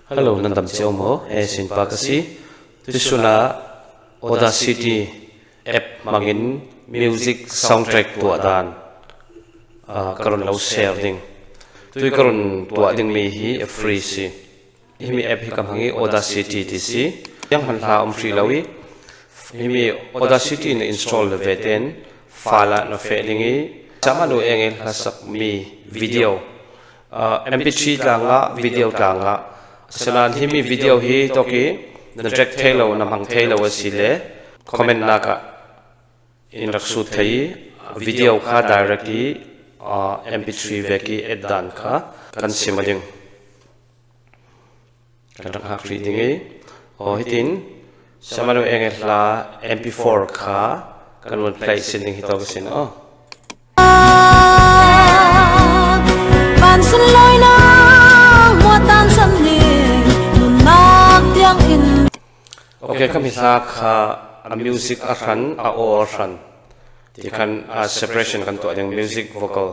Hello, nan dam cio maw? E sinpa ka si. Tuchun ah Audacity app hmangin music soundtrack tuah dan ka run lo share ding. Tui ka run tuah dingmi hi a free si. Himi app hi ka hmang i Audacity ti si. Yang hman hla um hri lo i himi Audacity na install ve ten file ah na feh ding i sama nu eng in hlasak mi video MP3 tlang ah video tlang ah asinain himi video hi toki na drag thei lo na hmang thei lo a si le comment nak ah in rak sut thei i video kha direct i MP3 vek i add dan kha kan sim a ding kan rak hngak rih ding i o hitin samanu enge hla MP4 kha kan vun play sin ding hi to ka sin o. Van sunlawinak mua tan san ning nunnak tiang in. Okay, kami hla kha a music a hran a aw a hran ti khan a separation kan tuah ding music vocal.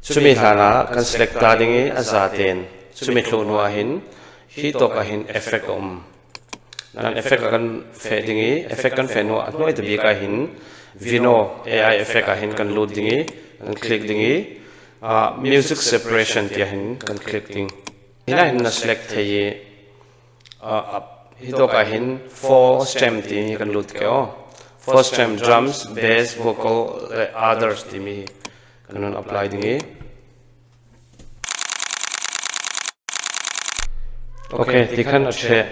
Cumi hlan ah kan select ta ding i a za tein cumi thlu hnu ah hin hi tawk ah hin effect a um. Nan effect a kan feh ding i effect kan feh hnu ah a hnuai te bik ah hin Vino AI effect ah hin kan lut ding i kan click ding i music separation tiah hin kan click ding. Hin ah hin na select thei i hi tawk ah hin four stem ti hi kan lut ke aw. Four stem drums, bass, vocal le others timi kan hun apply ding i. Okay, ti khan a ṭheh.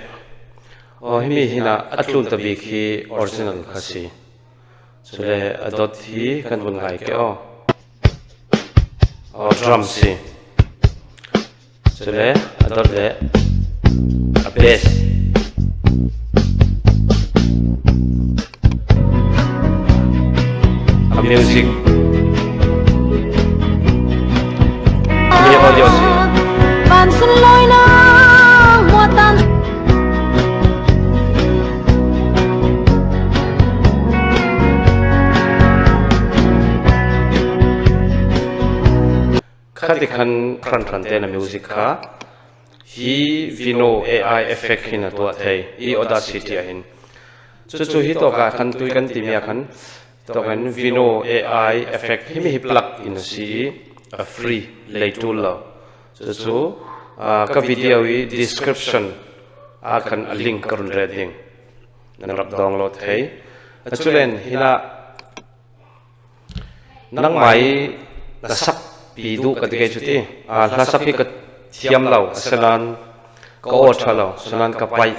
Aw himi hin ah a tlun ta bik hi original kha si. Cule a dot hi kan vun ngai ke aw. Aw drum si. Cule a dot le a bass. A music. Mi audio si. Van sunlawinak muatan. Khati khan hran hran te na music kha hi Vino AI effect hin a tuah thei i Audacity ah hin. Cucu hi tawk ah khan tui kan timi ah khan tawk in Vino AI effect hi mi hi plug in a si i a free lei tul lo. Cucu ka video i description ah khan a link ka run ret ding. Nan rak download thei. Aculen hinah Nangmah i na sakpi duh ka ti kei cu ti. Hla sak hi ka thiam lo, asinain ka aw ṭha lo, asinain ka paih.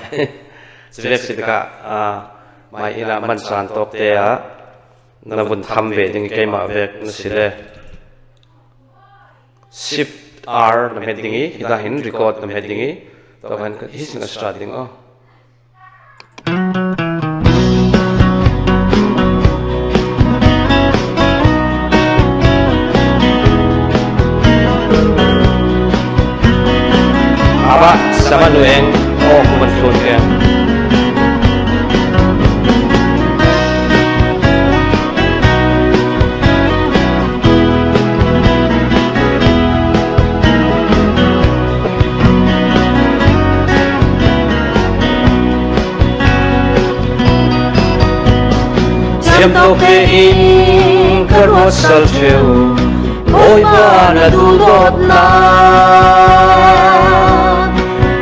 Civek si tikah mah inn ah man caan tawk te ah na vun tham ve ding i keimah vek na si le Shift R na hmet ding i hita hin record na hmet ding i tawk hin hi sin a start ding aw. Aba sama nueng o kuman thlun ke. Thiamtawk tein ka ruat sal ṭheo, Bawipa na duhdawtnak.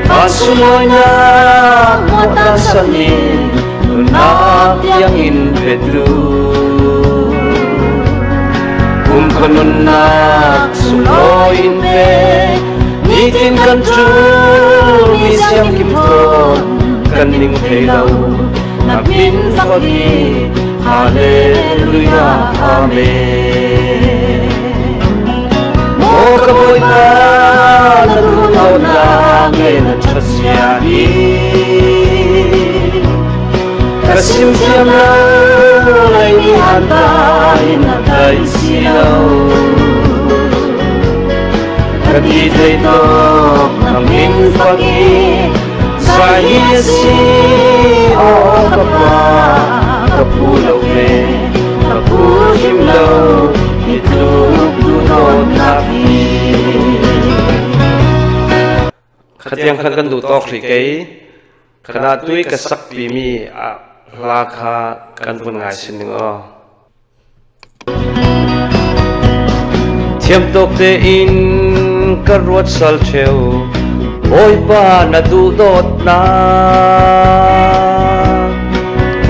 Van sunlawinak muatan sal in nunnak tiangin petu. Kumkhua nunnak sunglawi in pe, nitin kan ṭul mi siangkim thawn kan ning thei lo. Na min fak hi Hallelujah Amen. Maw ka Bawipa na duhlonak nge na ṭhat sia hi. Ka sim thiam lo lei ni han ta in na thei si lo. Ka ti thei tok na min fak i zai hi a si aw ka pa ka phu lo ve ka phu hrim lo hi tluk duhdawtnak hi. Khatiang khan kan duh tawk hrih kei. Kana tui ka sakpi mi hla kha kan vun ngai sin ning aw. Thiam tuk tein ka ruat sal ṭheo, Bawipa na duhdawtnak.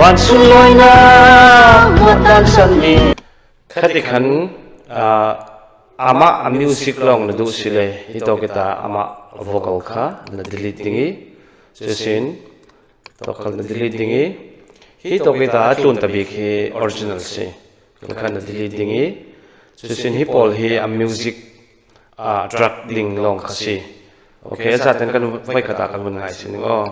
Van sunlawinak muatan sanmi. Khati khan amah a music lawng na duh si le hi tawkita amah vocal kha na delete ding i cusin tawkal na delete ding i hi tawkita a tlun ta bik hi original si khan na delete ding i cusin hi pawl hi a music a track ding lawng kha si. Okay, zaten kan voi khat ah kan vun ngai sin aw.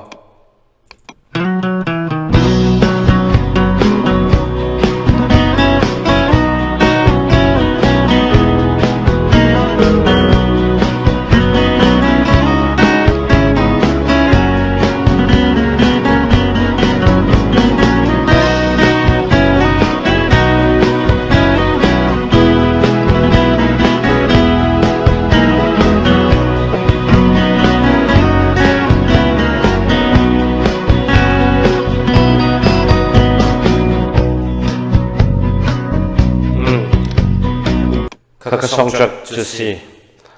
Ka songtrack cu si.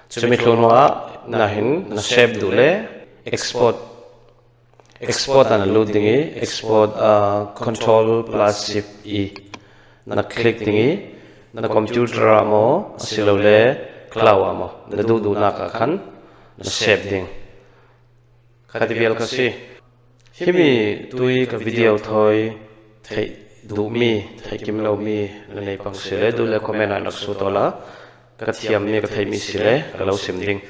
Cumi thlun ah nahin na save duh le export export ah na lut ding i export control plus shift e na click ding i na computer ah maw asilole cloud ah maw na duh duhnak ah khan na save ding. Khati vial ka si. Himi tui ka video thoi theih duhmi theih kim lomi na nei pang si le duh le comment ah rak su to la ka thiammi ka theihmi si le ka lo sim ding.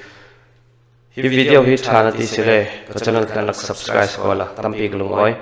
Hi video hi ṭha na ti si le ka channel khan rak subscribe ko la tampi ka lung oi.